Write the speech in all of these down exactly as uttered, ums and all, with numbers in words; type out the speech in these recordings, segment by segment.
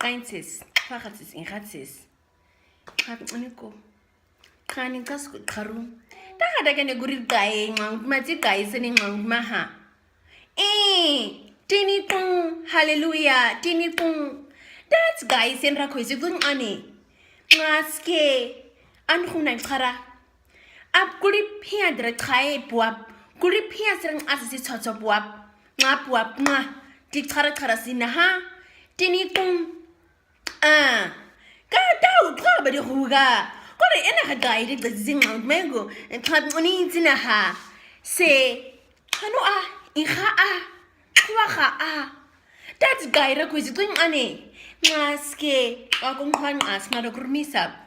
Kainses, fakatis, inkatis. Kap, aniko. Kani kasku karu. Taka taka ne kuri kai, ngang, mati kai seni ngang maha. Eh, tini pung, hallelujah, tini pung. That's guys, en rako isi kun ani. Ngaske, an kuna kara. Ap kuri pia dra kai puap. Kuri pia srang asisi tsotso puap. Nga puap nga. Ti kara kara sinaha. Tini pung. Ah. Ka tau tua ba di huga. Kore ena ka dai di zing mengo. Tua ni zinaha. Se. Hanu a. Iha a. Tua ha a. That's guy ra kuizi tuing ane. Ngaske. Ka kung hwan as nga do kurmisa.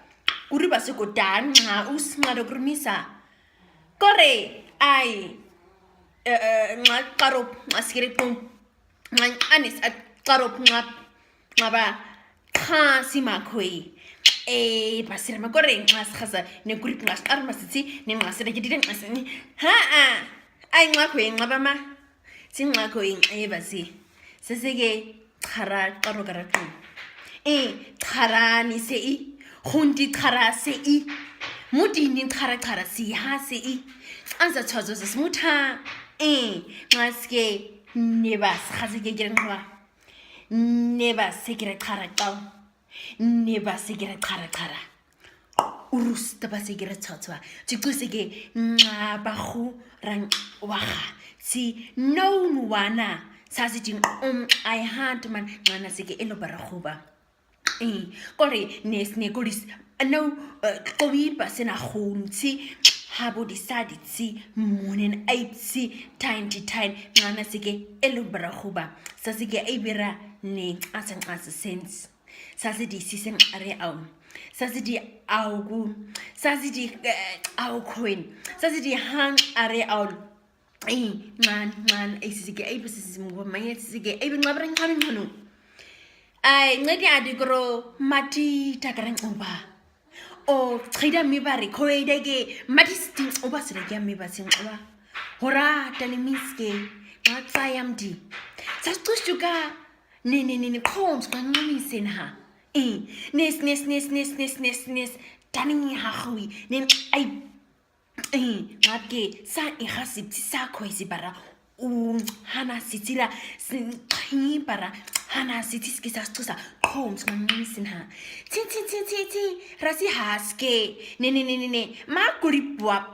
Kuri ba se ko dan nga us nga do kurmisa. Kore. Ai. Eh, eh, nga karop. Ngaske ri kung. Ngan anis at karop ngap, ngaba, ka si ma koi. Eh, pasira ma kore ngas kasa, ne kurip ngas arma sitsi, ne ngas da jadi ngas ni. Ha, ah. Ai ngap koi, ngaba ma. Si ngap koi, eh, basi. Sesege, kara, karo kara koi. Eh, kara ni se i. Hundi kara se i. Muti ni kara kara si ha se i. Anza tsozo se smuta. Eh, ngaske. Nebas, kase ke kira ngwa. Nebas, se kira kara kau. Nebas, se kira kara kara. Urus, taba se kira tsotswa. Tiku se ke nga bahu rang waha. Si no nuana. Sasi ting um ai hantu man ngana se ke elo bara huba. Eh, kore nes ne koris. Ano, eh, kowi pa sena hun si, habo di sadi si, munen ai si, tain ti tain, ngana sike elu bara huba. Sa sike ai bera ne, asan asa sense. Sa sidi sisen are au. Sa sidi au gu. Sa sidi, eh, au kuin. Sa sidi hang are au. Ai, ngan, ngan, ai sisike, ai pa sisike, mwa, maya sisike, ai pa ngabra ngan nganu. Ai, ngadi adi koro, mati takarang uba. O, chida mi bari, ko ai dege, mati sting uba sirege mi ba sing uba. Hora, tani miske, ngat sayam di. Sas tus juga, ne, ne, ne, ne, kons, kwa ngami sen ha. Eh, nes, nes, nes, tani ha hui, ne, ai, Eh, ngat ke, sa iha sip, si sa koi si bara. U, hana si tira, si, hi bara. Hana si tis ke sa stu sa. Kom, sa ngin sin ha. Tin, tin, tin, tin, tin. Rasi haske. Ne, ne, ne, ne, ne. Ma kuri puap.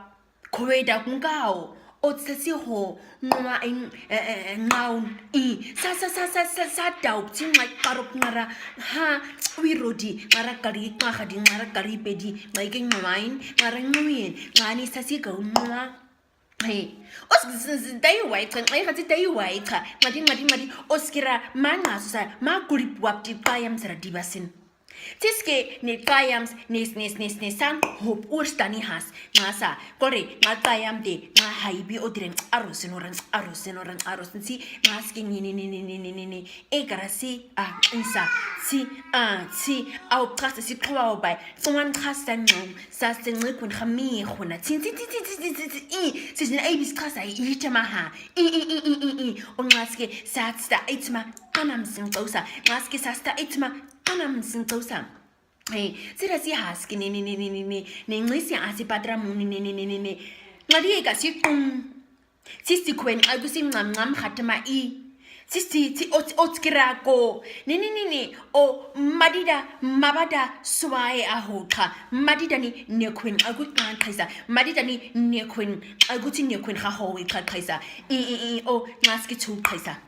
Kowe da kungao. Ot sa si ho. Nua in, eh, eh, eh, ngaun. I. Sa, sa, sa, sa, sa, sa, daup. Tin, ngai, parop ngara. Ha. Wirodi. Ngara kari, ngahadi, ngara kari pedi. Ngai ke ngain. Ngara ngain. Ngani sa si kau nua. He. Os, s-, s-, dai wai, kan, ai, kati dai wai, ka. Madi, madi, madi. Os kira, man, ma, sa, ma, kuri puap, ti, kayam, sara, dibasin. Tiske ne kayams, nes, nes, nes, ne san, hop, urs, tani has, nga sa, kore, nga kayam de, nga haibi, o diren, arosen, oran, arosen, oran, arosen, si, nga ske, ni, ni, e, kara, si, a, insa, si, a, si, au, kasa, si, kwa, o, bai, soan, kasa, no, sa, se, nge, kun, hami, hona, tin, tin, tin, i, si, sin, ai, bis, kasa, i, tama, ha, i, i, o, nga ske, sa, sta, i, tama, Kanam sin tausa. Ngaske sasta itma. Kanam sin tausa. Eh, sira si haski ni, ni, ni, ni, ni, ni, ni, ni, si asi patra mu, ni, ni, ni, ni, ni, ni. Ngadi ka si kum. Sisti kwen, agu si ngam, ngam, hatma i. Sisti, si ot, ot kirako. Ni, ni, ni, ni. O, madida, mabada, swae ahoka. Madida ni, ne kwen, agu kan kaisa. Madida ni, ne kwen, agu si ne kwen, ha ho, ka kaisa. I, i, i, o, ngaske tu kaisa.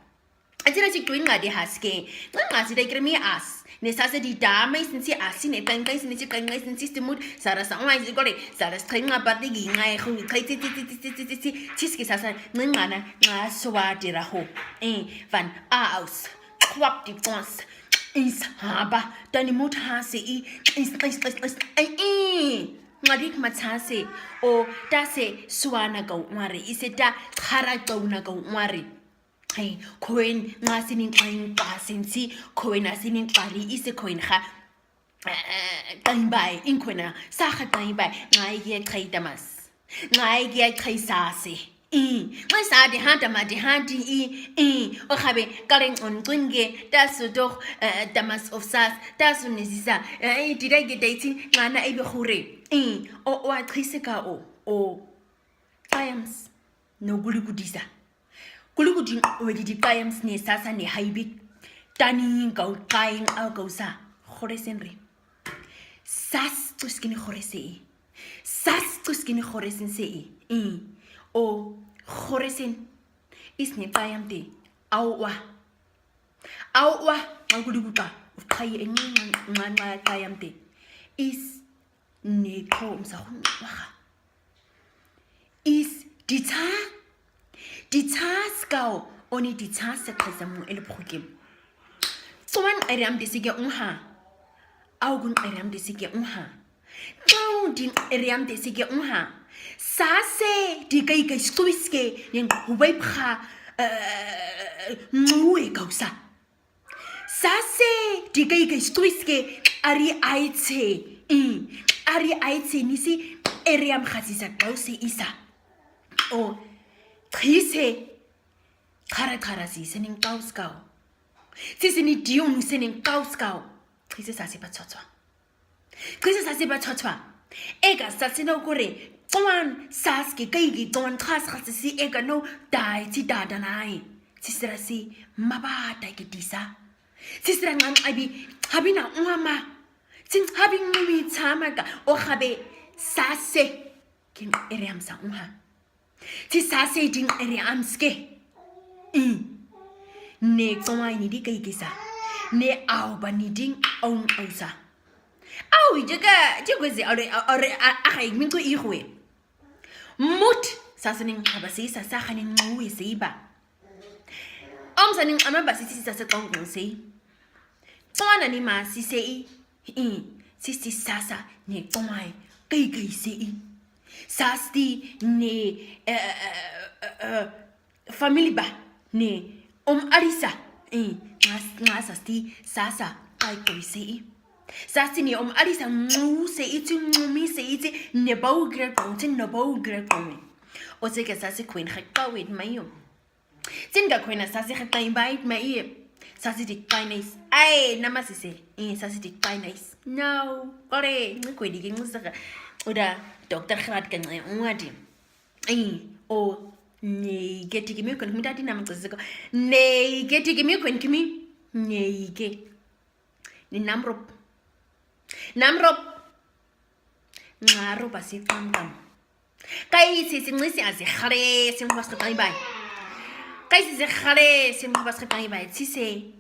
Atira si tuin ngadi haske. Ngan ngasi da kirmi as. Ne sasa di dama isin si asi ne tangkai isin si tangkai isin si stimut. Sara sa wan si kore. Sara string nga parti gi nga e hu. Kai ti ti ti ti ti ti ti ti. Tiski sasa ngan ngana nga swa tira ho. Eh, van aus. Kwap ti kons. Is haba. Tani mut hase i. Is, is, is, is. Ai, i. Ngadi kmat hase. O, ta se swa na kau ngwari. Ise ta hara kau na kau ngwari. Ai, koen, nga sinin kain pasen si, koen a sinin pari ise koen ha. Eh, kain bai, in koen a, sa ha kain bai, nga ige kai damas. Nga ige kai sase. I, nxa sa di hata ma di hati i, i, o gabe, kale nxon nxon ke, tasu toch, eh, tamas of sas, tasu ni sisa, eh, dida ke taitsi, nxana ibe hure, i, o, o a chise ka o, o, kayams, no kuli kudisa. Kuli kudi, o di kayams ne sasa ne haibi, tani kau kain au kau sa, hore senre. Sas, tus kini hore se i. Sas tus kini hore sin se i. I. O hore sin. Is ni kayamte. Awa. Awa. Anguli kuta. Uf kai e ni ngan kayamte. Is ni ko msa hun waha. Is dita. Dita skao. Oni dita se kaisa mu el prokem. Soman eriam de sige unha. Au gun eriam de sige unha. Tau din eriam de sige unha. Sase di kai kai stuiske yen hubai pha, eh, ngue kausa. Sase di kai kai stuiske ari aitse. I, ari aitse nisi eriam khasisa kause isa. O, chise. Kara kara si senin kaus kau. Si seni diunu senin kaus kau. Chise sase pa tsotsoa. Kisa sase ba tswatswa. Eka sase na kore, tsoan saske kaiki tsoan tras kasi eka no dai tsi dada nai. Tsisera si mabata ke tisa. Tsisera ngan abi, habi na uama. Tsin habi ngumi tsama ka, o habe sase. Kin ere am sa uha. Tsi sase ding ere am ske. I. Ne tsoai ni di kaikisa. Ne au ba ni ding aung ausa. Au, jaga, jaga ze, ore, ore, a, a, ai, mintu ihwe. Mut, sasa ning abasi, sasa kani ngui se iba. Om sa ning ama basi, sasa tong tong se. Tsoana ni ma si se i. I, si si sasa ne tsoai, kaikai se i. Sasti ne, eh, eh, eh, eh, famili ba, ne, om arisa, i, ngas, ngas sasti, sasa, kaikai se i. Sasti ne, om arisa, ngu se i, tsi ngu mi se i, tsi ne bau gre kong, tsi ne bau gre kong. O se ke sasi kwen, kawit mayo. Tsin ka kwena sasi ka kai bait ma ie. Sasi di kai nais. Ai, nama sise. I, sasi di kai nais. No. Kore, ngi kwe di ki ngi saka. Uda, doktor krat ka ngai ungati. I, o, ne, ke tiki mi kwen kimi tati nama sisi ko. Ne, ke tiki mi kwen kimi. Ne, ke. Ni namrop. Namrop. Ngarop asi kamkam. Kai sisi ngisi asi khare sim pas ka tani bai. Kai sisi khare sim pas ka tani bai. Sisi.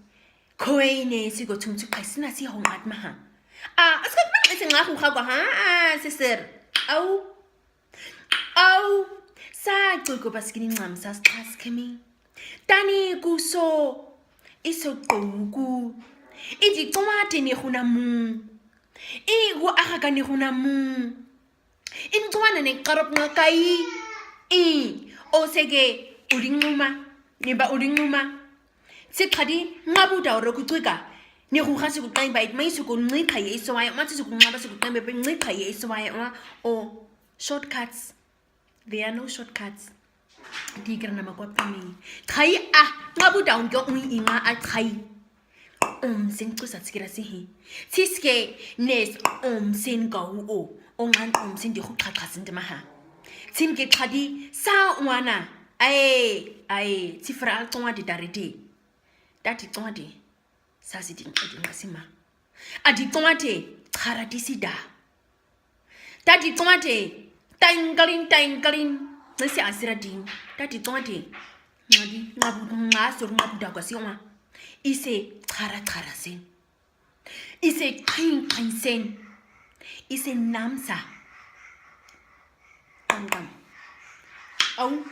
Koine si go tum tu kai sina si hong at maha. A, aska kman isi ngaku khagwa ha. A, sister. Au. Au, sa cuku paskini ngam sas pas kemi. Tani kuso, iso kuku. Iji tsoate ni hunamu. I gu akaka ni hunamu. In tsoana ni karop nga kai. I, o sege, ulinguma. Ni ba ulinguma. Tsi kadi, nga buta oro kutwika. Ni huha si kukai ba it mai si ku ngi kai iso wae, ma si ku ngaba si kukai ba ngi kai iso wae, o. Shortcuts. There are no shortcuts. Di kira na makwap kami. Try a, nga buta un kyo un inga a try. Um, sin kusa tsikira sihi. Tsiske, nes, um, sin ka u o. O ngan, um, sin di hu trakha sin di maha. Tsin ke tadi, sa wana. Ae, ae, tsi fra al tongwa di dariti. Dati tongwa di. Sasi di, di ngasima. A di tongwa te, tara di sida. Tati tsoate, taingalin, taingalin. Nasi asira ding. Tati tsoate. Ngadi, ngabu, ngasur, ngabu dagwa si oma. Ise tara tara sen. Ise kain kain sen. Ise namsa. Tam tam. Au.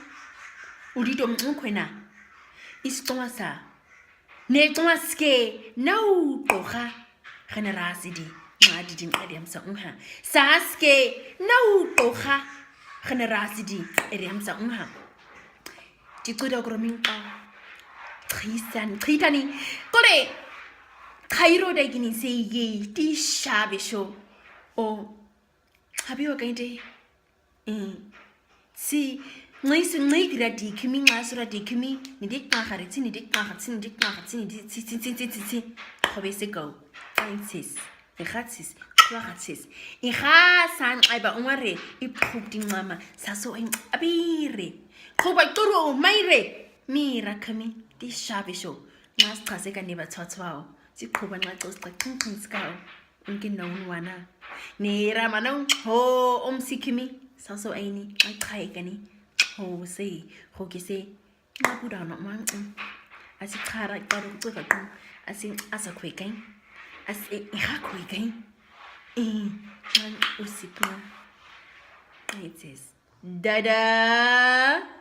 Uri dom nkwena. Ise tsoa sa. Ne tsoa ske. Nau toha. Generasi di, nga di ding ere am sa unha. Saske, nau toha. Generasi di, ere am sa unha. Ti tuda kuro mingka. Trisan, tritani. Kore, kairo da gini se ye, ti shabe sho. O, habi wa kainte. Mm. Si, Nxi, nxi, kira dikhimi, nxa sura dikhimi, nidi kmaxa ritsi, nidi kmaxa tsi, nidi kmaxa tsi, nidi tsi, tsi, tsi, tsi, tsi, tsi. Qhube se kau. Nxi, nxi, nxi, nxi, nxi. Nxa san aiba umare, ipxub di mama, saso en abire. Qhuba turu maire. Mira kami, di shabe sho. Nxa sqhase kani ba tswatswao. Si qhuba nxa tsos ka khinkin skao. Unke na unwana. Ni ramana un ho om sikimi. Saso aini. Nxa khaikani. Ho se. Ho ke se. Nxa kudano mang. Asi khara karo kutuka kun. Asi asa kwekai. Asi iha kwekai. Eh, nxa usikima. It is. Dada.